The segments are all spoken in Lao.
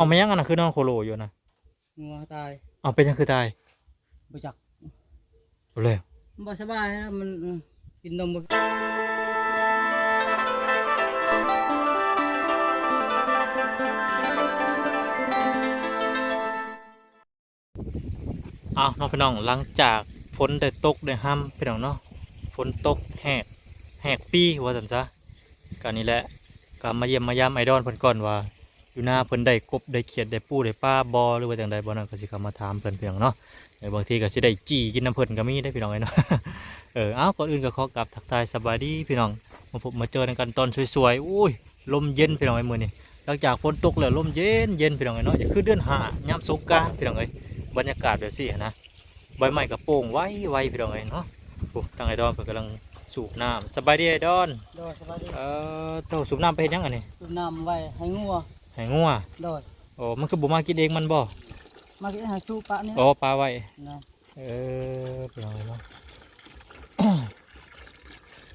ເອົາ ແມ່ນຫຍັງອັນນັ້ນ ຄືນອນໂຄໂລຢູ່ນະ? ງົວຕາຍ. ເອົາ ເປັນຫຍັງຄືຕາຍ? ບໍ່ຈັກ. ເອົາແລ້ວ. ບໍ່ສະບາຍນະ ມັນ ເອີ ກິນນົມບໍ່. ອ້າວ ເນາະພີ່ນ້ອງ, ຫຼັງຈາກຝົນໄດ້ຕົກໄດ້ຮຳ ພີ່ນ້ອງເນາະ, ຝົນຕົກແຮກ ແຮກປີວ່າຊັ້ນຊະ, ກະນີ້ແຫຼະ ກະມາຢ້ຽມມາຢາມອ້າຍດອນເພິ່ນກ່ອນວ່າ ຢູ່ນາເພິ່ນໄດ້ກົບໄດ້ຂຽດໄດ້ປູໄດ້ປາບໍ່ ຫຼືວ່າຈັ່ງໃດບໍ່ນັ້ນ ກະຊິເຂົ້າມາຖາມເພິ່ນ ພີ່ນ້ອງເນາະ. ເອີ ບາງທີກະຊິໄດ້ຈີ່ກິນນຳເພິ່ນກະມີເດ້ ພີ່ນ້ອງເອີຍເນາະ. ເອີ ເອົາ ກ່ອນອື່ນກະຂໍກາບທັກທາຍສະບາຍດີ ພີ່ນ້ອງ, ມາພົບມາເຈີນຳກັນຕອນສວຍໆ. ໂອ້ຍ ລົມເຢັນ ພີ່ນ້ອງເອີຍ ມື້ນີ້ ຫຼັງຈາກຝົນຕົກແລ້ວ ລົມເຢັນໆ ພີ່ນ້ອງເອີຍເນາະ, ຄືເດືອນຫ້າຍາມສົງການ ພີ່ນ້ອງເອີຍ. ບັນຍາກາດແບບຊີ້ຫັ້ນນະ ໃບໄມ້ກະໂປ່ງໄວໆ ພີ່ນ້ອງເອີຍເນາະ. ໂອ້ ທາງອ້າຍດອນເພິ່ນກຳລັງສູບນ້ຳ. ສະບາຍດີອ້າຍດອນ. ໂດຍ ສະບາຍດີ. ເອີ ເຈົ້າສູບນ້ຳໄປເຮັດຫຍັງອັນນີ້? ສູບນ້ຳໄວ້ໃຫ້ງົວ. ໃຫ້ງົວ. ໂດຍ. ໂອ້ ມັນຄືບໍ່ມາກິນເອງມັນບໍ່? ມາກິນ ໃຫ້ສູບປະນີ້. ອໍ ປະໄວ້. ເນາະ. ເອີ ພີ່ນ້ອງເນາະ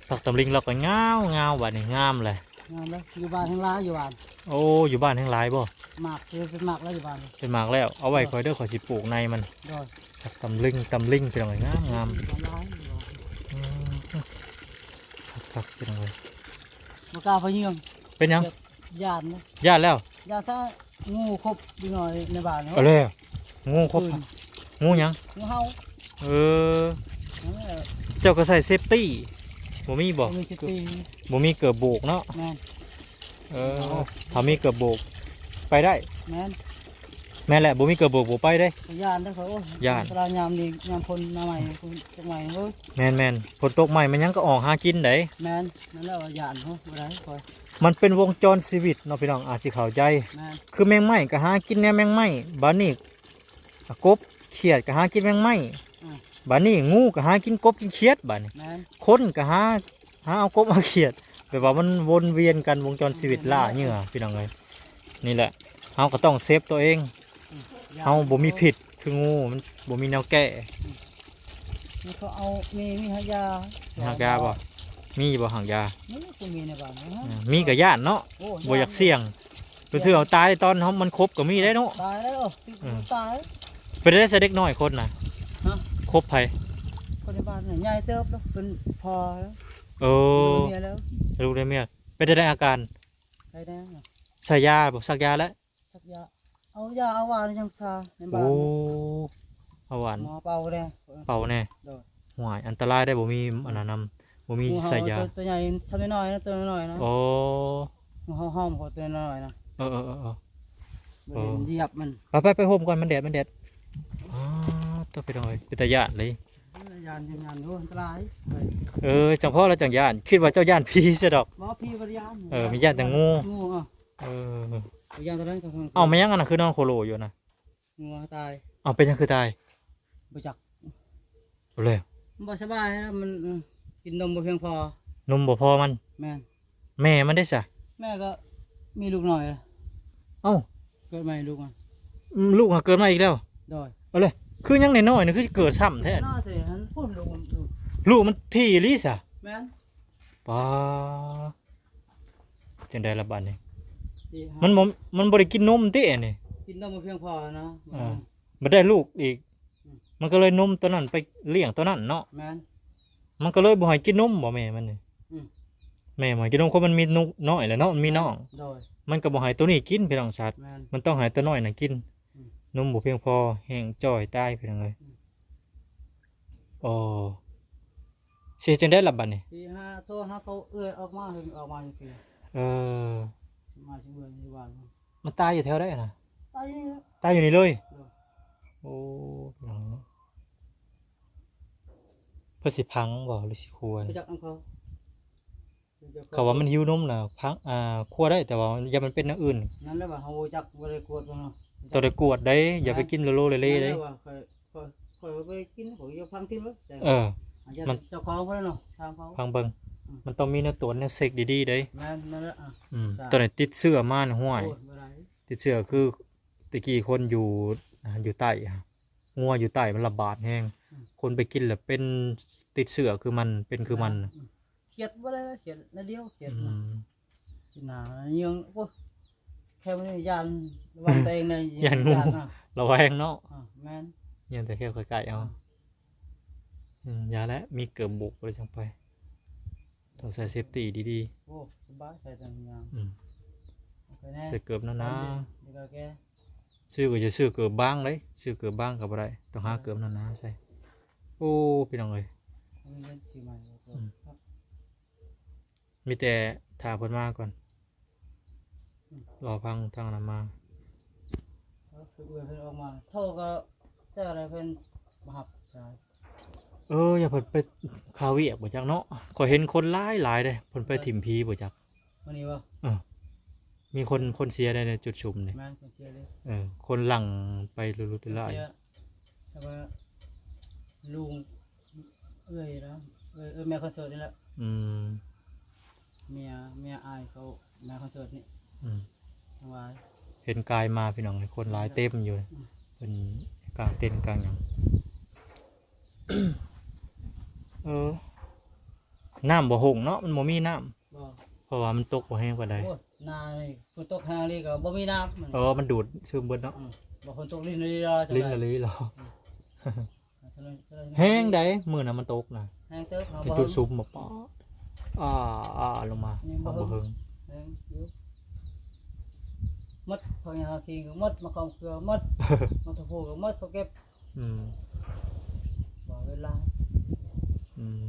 ຜັກຕຳລິງລາວກໍງາມໆ ບາດນີ້ງາມແຫຼະ. ງາມເດ້ ຢູ່ບ້ານແຮງຫຼາຍ ຢູ່ບ້ານ. ໂອ້ ຢູ່ບ້ານແຮງຫຼາຍບໍ່? ໝາກ ເປັນໝາກແລ້ວຢູ່ບ້ານ. ເປັນໝາກແລ້ວ ເອົາໄວ້ຂ້ອຍເດີ ຂ້ອຍຊິປູກໃນມັນ. ໂດຍ. ຜັກຕຳລິງ ຕຳລິງ ພີ່ນ້ອງເອີຍ ງາມໆ. ຕຳລາຍຢູ່ບ້ານ. ອືມ ຄັກໆ ພີ່ນ້ອງເອີຍ. ບໍ່ກ້າໄປເຍືອງ. ເປັນຫຍັງ? ຢ້ານນະ. ຢ້ານແລ້ວ? ຢ້ານຖ້າງູຄົບຢູ່ໜ້ອຍໃນບ້ານເນາະ. ເອົາແລ້ວ ງູຄົບ. ອືມ ງູຫຍັງ? ງູເຫົ່າ. ເອີ ນັ້ນແຫຼະ. ເຈົ້າກໍໃສ່ເຊຟຕີ້ ບໍ່ມີບໍ່? ບໍ່ມີເຊຟຕີ້. ບໍ່ມີເກີບໂບກເນາະ. ແມ່ນ. ເອີ ເອົາ ຖ້າມີເກີບໂບກໄປໄດ້. ແມ່ນ. ແມ່ນແຫຼະ ບໍ່ມີເກີບໂບກບໍ່ໄປເດ້. ຢ້ານເດ້ຂ້ອຍ. ໂອ້ຍ ຢ້ານ ອັນຕະລາຍຍາມນີ້ ຍາມຝົນໜ້າໃໝ່ ຝົນຕົກໃໝ່ເອີຍ. ແມ່ນໆ ຝົນຕົກໃໝ່ມັນຫຍັງກໍອອກຫາກິນໄດ໋. ແມ່ນ. ນັ້ນແຫຼະວ່າຢ້ານ ໂອ້ ບໍ່ໄດ້ຂ້ອຍ. ມັນເປັນວົງຈອນຊີວິດເນາະ ພີ່ນ້ອງ ອາດຊິເຂົ້າໃຈ. ແມ່ນ. ຄືແມງໄມ້ກໍຫາກິນແນວແມງໄມ້ ບາດນີ້ ອາ ກົບຂຽດກໍຫາກິນແມງໄມ້. ອືມ. ບາດນີ້ງູກໍຫາກິນກົບກິນຂຽດ ບາດນີ້. ແມ່ນ. ຄົນກໍຫາ ຫາເອົາກົບເອົາຂຽດ ແບບວ່າມັນວົນວຽນກັນ ວົງຈອນຊີວິດລ່າເຫຍື່ອ ພີ່ນ້ອງເອີຍ. ນີ້ແຫຼະ ເຮົາກໍຕ້ອງເຊຟຕົວເອງ. ອືມ. ເຮົາບໍ່ມີພິດຄືງູ ມັນບໍ່ມີແນວແກ້. ອືມ. ນີ້ເຂົາເອົາ ມີ ມີຫາກຢາ. ມີຫາກຢາບໍ່? ມີບໍ່ຫາກຢາ? ມີ ກໍມີໃນບ້ານເນາະ. ອືມ ມີກໍຢ້ານເນາະ. ໂອ້ ບໍ່ຢາກສ່ຽງ. ເທື່ອເອົາຕາຍຕອນເຮົາມັນຄົບກໍມີໄດ້ເນາະ. ຕາຍແລ້ວ. ເອີ ຕາຍ. ເປັນໄດ້ຊະເດັກນ້ອຍຄົບນະ? ຮະ? ຄົບໃຜ? ຄົບໃນບ້ານນະ ໃຫຍ່ເຕີບແລ້ວ ເປັນພໍ່ແລ້ວ. ເອີ ລູກໄດ້ເມຍແລ້ວ. ລູກໄດ້ເມຍ. ເປັນໄດ້ອາການ? ໄດ້ແລ້ວ. ໃສ່ຢາບໍ່? ສັກຢາແລ້ວ? ສັກຢາ. ເອົາຢາເອົາຫວານຫຍັງທາໃນບ້ານ. ໂອ້ ເອົາຫວານ ໝໍເປົ່າແດ່. ເປົ່າແດ່. ໂດຍ. ຫ້ວຍ ອັນຕະລາຍໄດ໋ ບໍ່ມີອັນນັ້ນນຳ ບໍ່ມີໃສ່ຢາ. ໂຕ ໂຕໃຫຍ່ ສ່ຳນ້ອຍໆນະ ໂຕນ້ອຍໆນະ. ໂອ້ ເຮົາຫ້ອມເຂົາໂຕນ້ອຍໆນະ. ເອີໆໆໆ. ບໍ່ໄດ້ຢຽບມັນ. ໄປໆ ໄປໂຮມກ່ອນ ມັນແດດ ມັນແດດ. ອ້າ ຕົວໄປໜ້ອຍ ເປັນຕາຢ້ານເລີຍ. ຢ້ານ ຢ້ານຢູ່ ອັນຕະລາຍ. ເອີ ຈັ່ງພໍລະຈັ່ງຢ້ານ ຄິດວ່າເຈົ້າຢ້ານຜີຊະດອກ. ບໍ່ ຜີບໍ່ໄດ້ຢ້ານ. ເອີ ມີຢ້ານແຕ່ງູ. ງູ ເອີ. ເອີ ຢ້ານຕອນນັ້ນກໍ ເອົາ ແມ່ນຫຍັງອັນນັ້ນ ຄືນອນໂຄໂລຢູ່ນະ? ງົວຕາຍ. ເອົາ ເປັນຫຍັງຄືຕາຍ? ບໍ່ຈັກ. ເອົາແລ້ວ. ມັນບໍ່ສະບາຍນະ ມັນ ເອີ ກິນນົມບໍ່ພຽງພໍ. ນົມບໍ່ພໍມັນ? ແມ່ນ. ແມ່ມັນເດຊະ? ແມ່ກໍມີລູກນ້ອຍ. ເອົ້າ ເກີດໃໝ່ລູກມັນ. ອືມ ລູກຫາເກີດໃໝ່ອີກແລ້ວ? ໂດຍ. ເອົາເລີຍ ຄືຍັງນ້ອຍໆນີ້ ຄືເກີດຊ້ຳແທ້. ນ້ອຍແທ້ຫັ້ນ ພຸ້ນລູກມັນ. ລູກມັນຖີ່ອີ່ຫຼີຊະ? ແມ່ນ. ປາ ຈັ່ງໃດລະບາດນີ້? ມັນບໍ່ ມັນບໍ່ໄດ້ກິນນົມຕິອັນນີ້? ກິນນົມບໍ່ພຽງພໍນະ. ເອີ ມັນໄດ້ລູກອີກ. ອືມ ມັນກໍເລີຍນົມຕົວນັ້ນໄປລ້ຽງຕົວນັ້ນເນາະ. ແມ່ນ. ມັນກໍເລີຍບໍ່ໃຫ້ກິນນົມບໍ່ແມ່ມັນນີ້? ອືມ ແມ່ບໍ່ໃຫ້ກິນນົມ ເພາະມັນມີໜູນ້ອຍແຫຼະເນາະ ມັນມີນ້ອງ. ໂດຍ. ມັນກໍບໍ່ໃຫ້ຕົວນີ້ກິນ ພີ່ນ້ອງຊາດ. ແມ່ນ. ມັນຕ້ອງໃຫ້ຕົວນ້ອຍນັ້ນກິນ. ອືມ ນົມບໍ່ພຽງພໍ ແຮງຈ່ອຍຕາຍ ພີ່ນ້ອງເອີຍ. ອືມ ໂອ້ ຊິເຮັດຈັ່ງໃດລະບາດນີ້? ຊິຫາ ໂທຫາເຂົາເອື້ອຍອອກມາ ເຫັນອອກມາຈັ່ງຊີ້. ເອີ ຊິມາຊິເມືອຢູ່ບ້ານ. ມັນຕາຍຢູ່ແຖວໃດນະ? ຕາຍຢູ່ ຕາຍຢູ່ນີ້ເລີຍ? ໂດຍ. ໂອ້ ເພິ່ນຊິຝັງບໍ່ ຫຼືຊິຄົວ? ໄປຈັກນຳເຂົາ. ເຂົາວ່າມັນຫິວນົມນະ ພັງ ອ່າ ຄົວໄດ້ ແຕ່ວ່າຢ່າມັນເປັນແນວອື່ນ. ນັ້ນແຫຼະວ່າເຮົາບໍ່ຈັກ ບໍ່ໄດ້ກວດເນາະ. ຕ້ອງໄດ້ກວດໄດ໋. ຢ່າໄປກິນໂລໆເລໆໄດ໋. ນັ້ນແຫຼະວ່າຂ້ອຍ ຂ້ອຍ ຂ້ອຍບໍ່ໄດ້ກິນ ຂ້ອຍຢາກຝັງຖິ້ມເລີຍ. ເອີ ມັນເຈົ້າຂອງເພິ່ນເນາະ ຖາມເຂົາ ຟັງເບິ່ງ. ອືມ ມັນຕ້ອງມີແນວກວດແນວເຊັກດີໆໄດ໋. ແມ່ນ ນັ້ນແຫຼະ. ອືມ ຕອນນີ້ຕິດເຊື້ອມານະ ຫ້ວຍ. ໂອ້ຍ ບໍ່ໄດ້ ຕິດເຊື້ອຄືແຕ່ກີ້ຄົນຢູ່ ຢູ່ໃຕ້ ງົວຢູ່ໃຕ້ມັນລະບາດແຮງ. ອືມ ຄົນໄປກິນແລ້ວເປັນ ຕິດເຊື້ອຄືມັນ ເປັນຄືມັນ. ອືມ ຂຽດບໍ່ໄດ້ ຂຽດໜ້ອຍດຽວ ຂຽດ. ອືມ ກິນໜ້າເຍືອງ ໂອ້ຍ ຖວນີ້ຢ້ານລະວັງຕົວເອງແດ່ ຢ້ານງູ ຢ້ານນະ ລະແວງເນາະ. ອາ ແມ່ນ ຢ້ານແຕ່ແຖວໃກ້ໆເອົາ. ອືມ ຢ່າແຫຼະ ມີເກີບໂບກແລ້ວຈັ່ງໄປ ຕ້ອງໃສ່ເຊຟຕີດີໆ. ໂອ້ ສະບາຍ ໃສ່ແຕ່ຍາງ. ອືມ ໂອເຄແນ່ ໃສ່ເກີບໜາໆ. ດີ ດີກວ່າແກ ຊື້ກໍຈະຊື້ເກີບບາງເດ້ ຊື້ເກີບບາງກໍບໍ່ໄດ້ ຕ້ອງຫາເກີບໜາໆໃສ່. ໂອ້ ພີ່ນ້ອງເອີຍ ມີເງິນຊື້ໃໝ່. ອືມ ມີແຕ່ຖ້າເພິ່ນມາກ່ອນ ອືມ ລໍຟັງທາງນັ້ນມາ. ເອີ ຄືເພິ່ນອອກມາ ໂທກໍເຈົ້າໃດເພິ່ນບໍ່ຮັບສາຍ. ເອີ ຢ່າເພິ່ນໄປຄາວຽກບໍ່ຈັກເນາະ ຂ້ອຍເຫັນຄົນຫຼາຍໆເດ້ ເພິ່ນໄປ ເອີ ຖິ້ມຜີບໍ່ຈັກ. ມື້ນີ້ບໍ່? ເອີ ມີຄົນ ຄົນເສຍໄດ້ໃນຈຸດຊຸມນີ້. ແມ່ນ ຄົນເສຍເດ້. ເອີ ຄົນຫຼັ່ງໄປຫຼຸດໆຫຼາຍ. ແຕ່ວ່າລຸງ ເອື້ອຍລະ ເອື້ອຍ ເອື້ອຍແມ່ຄອນເສີດນີ້ແຫຼະ. ອືມ ເມຍ ເມຍອ້າຍເຂົາ ແມ່ຄອນເສີດນີ້. ອືມ ຈັ່ງວ່າເຫັນກາຍມາ ພີ່ນ້ອງ ຄົນຫຼາຍເຕັມຢູ່. ອືມ ເພິ່ນກາງເຕັນກາງຫຍັງ. ເອີ ນ້ຳບໍ່ຫົ່ງເນາະ ມັນບໍ່ມີນ້ຳ. ບໍ່ ເພາະວ່າມັນຕົກບໍ່ແຮງປານໃດ. ໂອ້ຍ ນານີ້ຝົນຕົກແຮງອີ່ຫຼີກໍບໍ່ມີນ້ຳ. ເອີ ມັນດູດຊຶມເບິດເນາະ. ອືມ ບໍ່ຝົນຕົກລິນອີ່ຫຼີ ລິນອີ່ຫຼີ. ອືມ ແຮງໃດ໋ ມື້ນັ້ນມັນຕົກນະ ແຮງເຕີບ. ເຮົາບໍ່ ຈຸດຊຸມບໍ່ປອດ ອາໆ ລົງມາ ຍັງບໍ່ ບໍ່ເຫິງ ເຫິງ ແຮງຢູ່. ໝົດ ຜັກຫຍ້າກິນກໍໝົດ ໝາກຂາມເຂືອໝົດ ໝາກຖົ່ວໂພກໍໝົດ ເຂົາເກັບ. ອືມ ບໍ່ເວລາ. ອືມ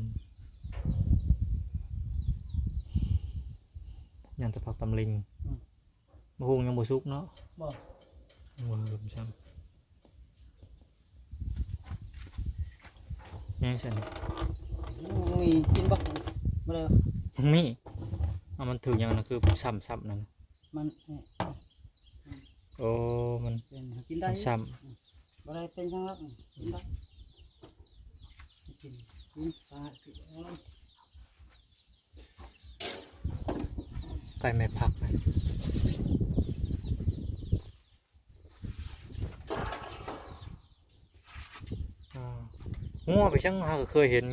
ຍັງແຕ່ຜັກຕຳລິງ. ອືມ ໝາກຫຸ່ງຍັງບໍ່ສຸກເນາະ. ບໍ່ ຍັງບໍ່ເລີ່ມຊ້ຳ. ແມ່ນຊັ້ນ ມີກິນບໍ່? ບໍ່ໄດ້ ມີ. ເອົາ ມັນຖືກຫຍັງນະ ຄືຊ້ຳໆນັ້ນ? ມັນ ໂອ້ ມັນ ເປັນ ກິນໄດ້ ມັນຊ້ຳ. ອືມ ບໍ່ໄດ້ເປັນຫຍັງດອກ ກິນໄດ້ ກິນ ກິນ ປາ ກິນ. ໄກ່ແມ່ຜັກນະ. ອາ ງົວໄປຈັ່ງ ຫາກໍເຄີຍເຫັນ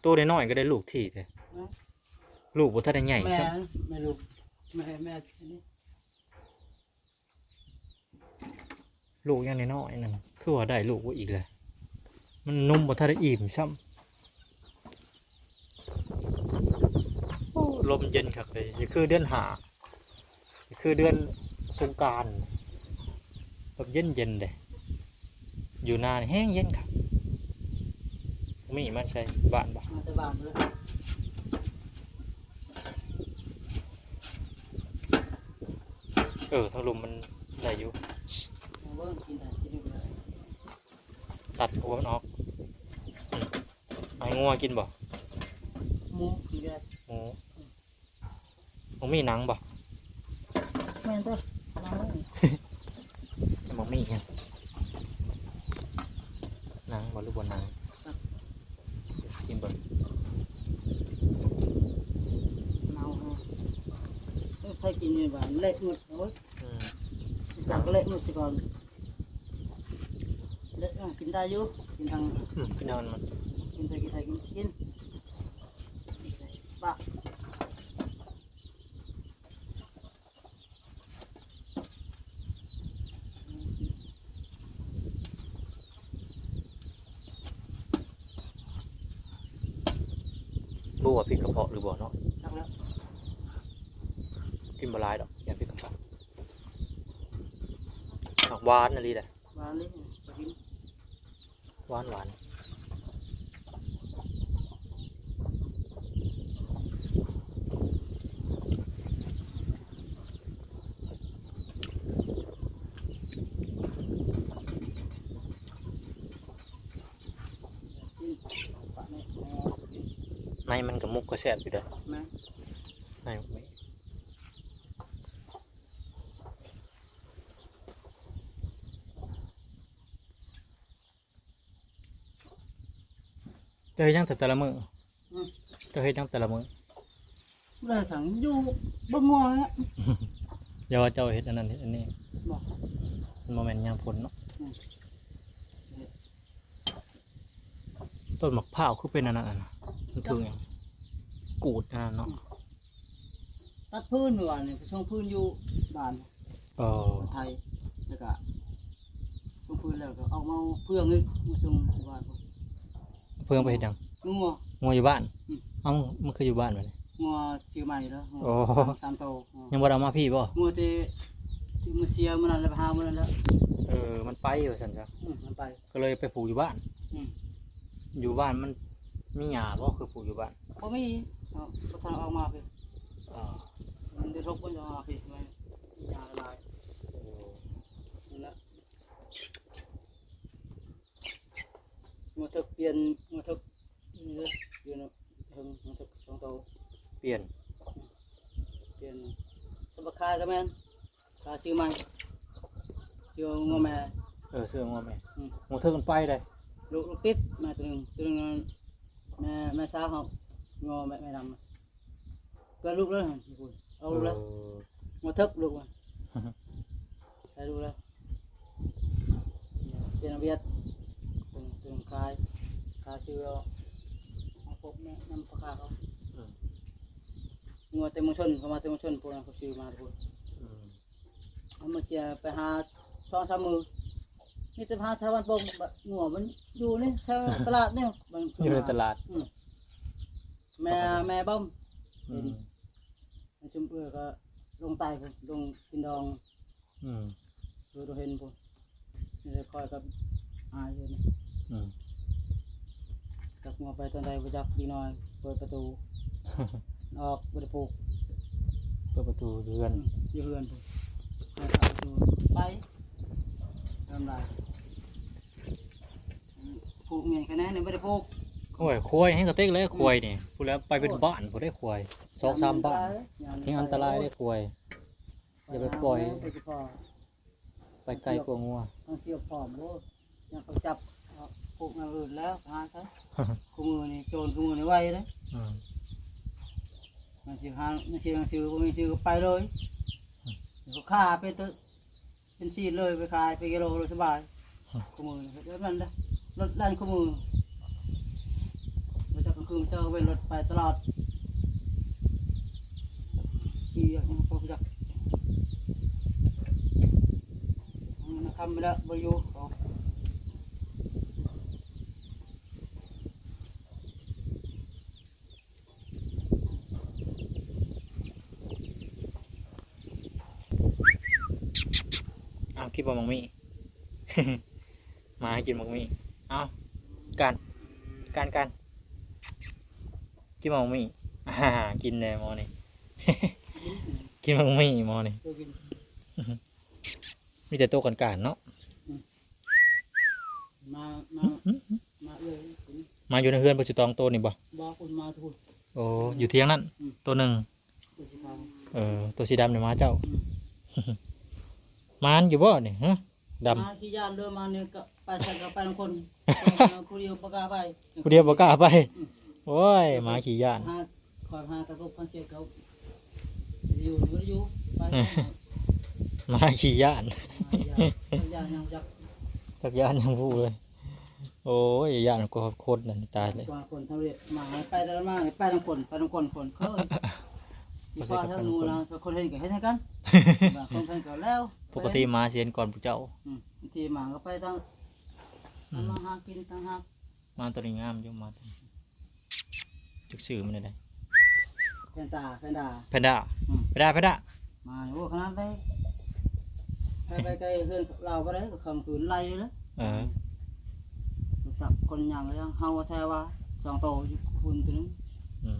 ໂຕນ້ອຍໆ ກໍໄດ້ລູກຖີ່ແທ້. ອືມ ລູກບໍ່ທັນໄດ້ໃຫຍ່ຊ້ຳ. ແມ່ ແມ່ລູກ ແມ່ ແມ່ ອັນນີ້ ລູກຍັງນ້ອຍໆໜຶ່ງ ຄືວ່າໄດ້ລູກອີກແລ້ວ ມັນນົມບໍ່ທັນໄດ້ອີ່ມຊ້ຳ. ໂອ້ ລົມເຢັນຄັກເລີຍ ຄືເດືອນຫ້າ ຄືເດືອນສົງການ ແບບເຢັນໆເດ້. ຢູ່ນານີ້ແຮງເຢັນຄັກ. ມີມາໃສ່ບ້ານບໍ່? ມາແຕ່ບ້ານເລີຍ. ເອີ ທາງລຸ່ມມັນໄດ້ຢູ່ ເບິ່ງກິນໄດ້ ກິນໄດ້. ຕັດຫົວມັນອອກ. ອືມ ໃຫ້ງົວກິນບໍ່? ໝູກິນໄດ້ ໝູ. ບໍ່ມີໜັງບໍ່? ແມ່ນເດີ ໜັງ ບໍ່ມີຫຍັງ. ໜັງບໍ່ ຫຼືບໍ່ໜັງ? ຊິມເບິ່ງ. ເນົ່າແຮງ. ເອີ ໃຜກິນນີ້ຫວານ ເລະໝົດ. ໂອ້ຍ ອືມ ຈັກເລະໝົດຊິກ່ອນ. ເລະ ເອີ ກິນໄດ້ຢູ່ ກິນທັງ ອືມ ກິນທັງມັນ ກິນໄດ້ ກິນໄດ້ ກິນ ກິນ ປະ. ບໍ່ວ່າພິດກະເພາະຫຼືບໍ່ເນາະ ຈັກແລ້ວ. ກິນບໍ່ຫຼາຍດອກ ຢ້ານພິດກະເພາະ. ໝາກຫວານອີ່ຫຼີເດ້. ຫວານເລີຍ ກິນ ຫວານໆ. ໃນມັນກໍໝົກກໍແຊບຢູ່ເດ້. ແມ່ນ ໃນໝົກນີ້. ເຈົ້າເຮັດຫຍັງແຕ່ລະມື້? ອືມ ເຈົ້າເຮັດຫຍັງແຕ່ລະມື້? ບໍ່ໄດ້ສັງ ຢູ່ເບິ່ງງົວແຫຼະ. ຢ່າວ່າເຈົ້າເຮັດອັນນັ້ນເຮັດອັນນີ້. ບໍ່ ມັນບໍ່ແມ່ນຍາມຝົນເນາະ. ອືມ ຕົ້ນໝາກພ້າວຄືເປັນອັນນັ້ນ ອັນນັ້ນ ມັນຖືກຫຍັງ? ກູດອັນນັ້ນເນາະ. ອືມ ຕັດພື້ນມື້ວານນີ້ ໄປສົ່ງພື້ນຢູ່ບ້ານ. ອໍ ໄທ ແລ້ວກະສົ່ງຄືນແລ້ວກໍເອົາມາເພື່ອງອີກ ມາສົ່ງທີ່ບ້ານພຸ້ນ. ເພື່ອງໄປເຮັດຫຍັງ? ງົວ ງົວຢູ່ບ້ານ? ອືມ. ເອົ້າ ມັນຄືຢູ່ບ້ານບັດນີ້? ງົວຊື້ໃໝ່ແລ້ວ ອໍ ສາມ ສາມໂຕ. ອໍ ຍັງບໍ່ໄດ້ເອົາມາພີ້ບໍ່? ງົວແຕ່ ທີ່ມາເສຍມື້ນັ້ນແລ້ວ ໄປຫາມື້ນັ້ນແລ້ວ. ເອີ ມັນໄປວ່າຊັ້ນຊະ. ອືມ ມັນໄປ ກໍເລີຍໄປຜູກຢູ່ບ້ານ. ອືມ ຢູ່ບ້ານມັນມີຫຍ້າບໍ່ ຄືຜູກຢູ່ບ້ານ? ບໍ່ມີ ເອີ ບໍ່ທັນອອກມາພີ້. ອໍ ມັນໄດ້ທົກ ມັນຈະອອກມາພີ້ ມັນຫຍ້າຫຼາຍ. ໂອ້ ນັ້ນແຫຼະ ງົວເຖິກປ່ຽນ ງົວເຖິກ ນີ້ເດີ ຢູ່ນຳເທິງ ງົວເຖິກສອງໂຕ ປ່ຽນ ປ່ຽນ ສຳປະຄາຍກໍແມ່ນ ຂາຍຊື້ໃໝ່ ຊື້ງົວແມ່. ເອີ ຊື້ງົວແມ່. ອືມ ງົວເຖິກມັນໄປເດ້ ລູກ ລູກຕິດແມ່ໂຕໜຶ່ງ ໂຕໜຶ່ງແມ່ ແມ່ສາວເຮົາ ງົວແມ່ ແມ່ດຳ ເກີດລູກແລ້ວ ເອົາລູກແລ້ວ. ເອີ ງົວເຖິກລູກມັນ ໄດ້ລູກແລ້ວ ເປັນອາວຽດ ເປັນ ເປັນຂາຍ ຂາຍຊື້ເອົາ ເອົາພວກແມ່ນຳພໍ່ຄ້າເຂົາ. ອືມ ງົວແຕ່ເມືອງຊົນ ເຂົາມາແຕ່ເມືອງຊົນ ພວກນັ້ນເຂົາຊື້ມາແຕ່ພຸ້ນ. ອືມ ເອົາມາເສຍໄປຫາສອງສາມມື້ ມີແຕ່ຫາແຖວບ້ານໂປ່ງ ງົວມັນຢູ່ນີ້ ແຖວຕະຫຼາດນີ້ ມັນ ຢູ່ໃນຕະຫຼາດ. ອືມ ແມ່ ແມ່ບອມ. ອືມ ເຫັນ ຊຸມເອື້ອຍກໍລົງໃຕ້ພຸ້ນ ລົງກິນດອງ. ອືມ ເອີ ເຫັນພຸ້ນ ນີ້ແຫຼະຂ້ອຍກັບອ້າຍເພິ່ນ. ອືມ ຈັກງົວໄປຕອນໃດບໍ່ຈັກ ດີໜ້ອຍເປີດປະຕູອອກ ບໍ່ໄດ້ຜູກ ເປີດປະຕູຢູ່ເຮືອນ. ອືມ ຢູ່ເຮືອນພຸ້ນ ເປີດປະຕູໄປ ທຳລາຍ ຜູກຫຍັງຂະແນນນີ້ບໍ່ໄດ້ຜູກ. ໂອ້ຍ ຄວາຍແຮງກະເຕັກແລ້ວ ຄວາຍນີ້ ອືມ ພຸ້ນແຫຼະ ໄປເປັນບ້ານພຸ້ນເດ້ ຄວາຍ ສອງສາມບ້ານ ແຮງອັນຕະລາຍເດ້ ຄວາຍ. ຢ່າໄປປ່ອຍ ໄປໄກກວ່າງົວ ທາງເສືອພ້ອມໂລດ ຍັງເຂົາຈັບ ເອົາພວກແນວອື່ນແລ້ວ ຫາຊະ ຄູ່ມື້ນີ້ໂຈນຄູ່ມື້ນີ້ໄວເດ້. ອືມ ມັນຊິຫາ ມັນຊິໜັງສື ບໍ່ມີໜັງສືກໍໄປເລີຍ. ອືມ ເຂົາຂ້າເປັນໂຕ ເປັນຊີ້ນເລີຍ ໄປຂາຍເປັນກິໂລເລີຍ ສະບາຍ. ອືມ ຄູ່ມື້ນີ້ເຮັດແບບນັ້ນເດ້ ລົດແລ່ນຄູ່ມື້ ບໍ່ຈັກກາງຄືນ ບໍ່ຈັກກາງເວັນ ລົດໄປຕະຫຼອດ. ມີຫຍັງບໍ່ຮູ້ຈັກ ມື້ນຳຄ່ຳໄປແລ້ວ ບໍ່ຢູ່. ເອົາ ກິນບໍ່ໝາກມີ້ ໝາໃຫ້ກິນໝາກມີ້. ເອົາ ການ ການ ການ ກິນໝາກມີ້. ອາ ກິນແດ່ໝໍນີ້ ກິນໝາກມີ້ໝໍນີ້. ມີແຕ່ໂຕການໆເນາະ. ອືມ ມາ ມາ ອືມ ມາເອື້ອຍ ມາຢູ່ໃນເຮືອນບໍ່ ຊິຕອງໂຕນີ້ບໍ່? ບໍ່ ເພິ່ນມາທຸກຄົນ. ໂອ້ ຢູ່ທຽງນັ້ນ ອືມ ໂຕໜຶ່ງ. ໂຕສີຂາວ ເອີ ໂຕສີດຳນີ້ມາເຈົ້າ. ອືມ ມານຢູ່ບໍ່ນີ້ ຮະ? ດຳ ມາຂີ້ຢ້ານເດີ ມານີ້ກໍໄປໃສກໍໄປນຳຄົນ ຜູ້ດຽວບໍ່ກ້າໄປ ຜູ້ດຽວບໍ່ກ້າໄປ. ອືມ ໂອ້ຍ ໝາຂີ້ຢ້ານ ຫາ ຂ້ອຍຫາກະທົບສັງເກດເຂົາ ຢູ່ ຢູ່ ຢູ່ ໄປ ໝາຂີ້ຢ້ານ ຢ້ານ ຢ້ານຫຍັງຈັກ ຈັກຢ້ານຫຍັງບໍ່ຮູ້ເລີຍ. ໂອ້ຍ ຢ້ານກວ່າຄົນນັ້ນ ຕາຍເລີຍ ກວ່າຄົນທຳອິດ ໝາໄປແຕ່ລະມາ ໄປນຳຄົນ ໄປນຳຄົນ ຄົນ ເຄີຍ ຊິພາທາງໜູນະ ຄົນເຫັນກໍເຫັນຄືກັນ ຄົນເຫັນກໍແລ້ວ. ປົກກະຕິໝາຊິເຫັນກ່ອນພວກເຈົ້າ. ອືມ ບາງທີໝາກໍໄປທາງ ອືມ ມາຫາກິນຕ່າງຫາກ. ໝາໂຕນີ້ງາມຢູ່ ໝາໂຕນີ້ ຈັກຊື່ມັນແນວໃດ? ແພນດາ ແພນດາ ແພນດາ. ອືມ ແພນດາ ແພນດາ ມາ ໂອ້ ຂະໜາດໃດ ໃຜໄປໃກ້ເຮືອນລາວບໍ່ໄດ້ ຄ່ຳຄືນໄລ່ເດ້. ເອີ ຈັບຄົນຫຍັງ ເຮົາແທ້ວ່າສອງໂຕຢູ່ພຸ້ນໂຕໜຶ່ງ. ອືມ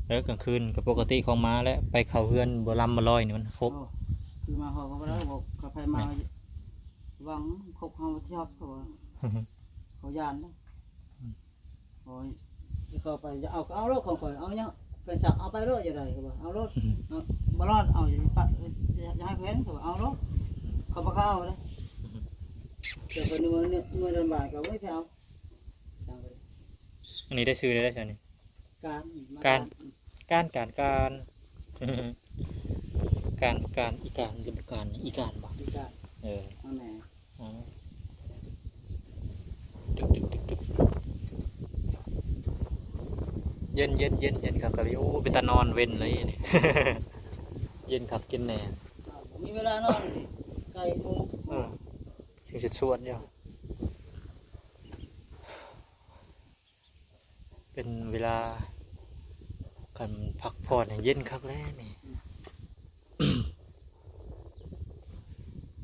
ເອີ ກາງຄືນກໍປົກກະຕິຂອງໝາແຫຼະ ໄປເຂົ້າເຮືອນບໍ່ລຳບໍ່ລອຍນີ້ມັນຄົບ. ໂອ້ ຄືໝາເຮົາກໍບໍ່ໄດ້ ອືມ ບອກກັບໃຜມາ ແມ່ນ ຫວັງຄົບເຮົາທີ່ຮັບ ເຂົາວ່າ ເຂົາຢ້ານເດ້. ອືມ ໂອ້ຍ ຊິເຂົ້າໄປ ຈະເອົາກໍເອົາໂລດ ຂອງຂ້ອຍ ເອົາຫຍັງ ເພິ່ນສັ່ງເອົາໄປໂລດ ຈະໄດ້ ເຂົາວ່າ ເອົາໂລດ ເອົາ ບໍ່ລອດ ເອົາ ຢ່າປະ ຢ່າ ຢ່າໃຫ້ເພິ່ນ ເຂົາວ່າ ເອົາໂລດ ເຂົາບໍ່ເອົາເດ້. ແຕ່ເພິ່ນເມື່ອ ເມື່ອເດືອນບ່າຍ ເຂົາບໍ່ໃຫ້ເອົາ. ອັນນີ້ໄດ້ຊື່ໄດ້ໃສນີ້? ການ ການ ການ ການ ການ ການ ການ ອີການ ຫຼືບໍ່ການ ອີການບໍ່? ອີການ ເອີ ເອົາແນ່. ອໍ ເຢັນ ເຢັນ ເຢັນ ເຢັນຄັກອີ່ຫຼີ. ໂອ້ ເປັນຕານອນເວັນເລີຍນີ້ ເຢັນຄັກເຢັນແນ່. ມີເວລານອນ ໄກ່ໝູ ອືມ ຊິງສວດໆຢູ່ ເປັນເວລາການພັກຜ່ອນໃຫ້ເຢັນຄັກແລ້ວນີ້.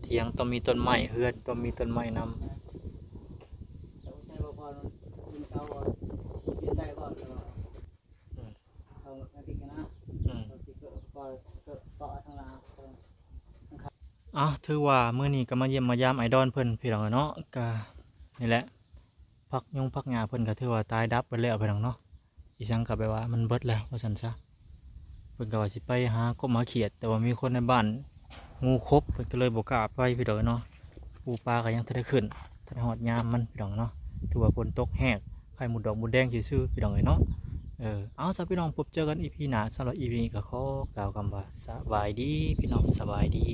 ຖຽງຕ້ອງມີຕົ້ນໄມ້ ເຮືອນຕ້ອງມີຕົ້ນໄມ້ນຳ. ອືມ ເອົ້າ ຖືວ່າມື້ນີ້ກໍມາຢ້ຽມມາຢາມອ້າຍດອນເພິ່ນ ພີ່ນ້ອງເອີຍເນາະ. ກໍນີ້ແຫຼະ ຜັກຍົງຜັກຫຍ້າເພິ່ນກໍຖືວ່າຕາຍດັບເບິດແລ້ວ ພີ່ນ້ອງເນາະ. ອີ່ຫຍັງກໍແບບວ່າມັນເບິດແລ້ວວ່າຊັ້ນຊະ. ເພິ່ນກໍວ່າຊິໄປຫາກົບຫາຂຽດ ແຕ່ວ່າມີຄົນໃນບ້ານງູຄົບ ເພິ່ນກໍເລີຍບໍ່ກ້າໄປ ພີ່ນ້ອງເນາະ. ປູປາກໍຍັງທັນໄດ້ຂຶ້ນ ທັນໄດ້ຮອດຍາມມັນ ພີ່ນ້ອງເນາະ. ຖືວ່າຝົນຕົກແຮງ ໄຂ່ມົດດອກມົດແດງຊື່ໆ ພີ່ນ້ອງເອີຍເນາະ. ເອີ ເອົາຊະ ພີ່ນ້ອງ ພົບເຈີກັນອີພີໜ້າ. ສຳລັບອີພີນີ້ກໍຂໍກ່າວຄຳວ່າ ສະບາຍດີ ພີ່ນ້ອງ ສະບາຍດີ.